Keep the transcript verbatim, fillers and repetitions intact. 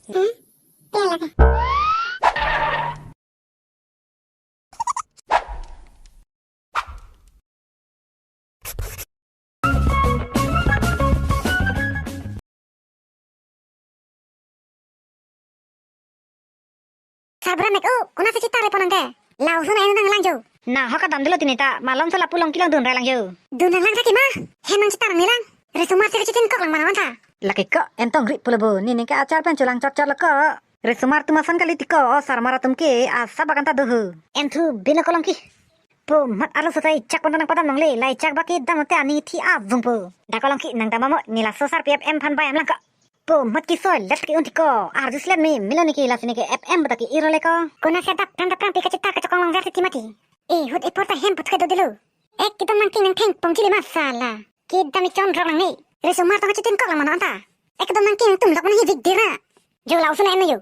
Hmm? Tela ka. Sabra mek o, konatsi chetar-e pon nang ke? Laso na en nanglang jo. Nang ho kadam dolo tini ta, malom sala pu longki lang dun rai lang jo. Dun nanglang tha ke ma? Hem nangchetar nanglang. Risomar si kachetin kok lang mano anta. Lake ko, entong ri pulo bo, nini ke achar pen cholang chot chot lo ko. Risomar atum ason kali ti ko, o sarmar atum ke, asap akan ta do ho. Enthu bino ko longki. Po mat arlo sotai chak pon nang padam nang le, lai chak baki dam te ani thi avung po. Da ko longki nang dam mo, ne laso sarpi F M aphan bayam lang ko. Po mat kesoi let ke-un ti ko, arjuslet me, melo ne ke lasi ne ke F M bata ke-ir le ko. Konatsi adap pran dap pran pi kachetar kachokong long ver ti mati. Ehut epor ta hem put ke do delo. Ekdom nangking nangtheng pongji le ma sala. Kedam ichon rok nangne. Risomar tong kachetin kok lang mano anta. Ekdom nangking nangtum lok mane hivik dera. Jo laso na en jo.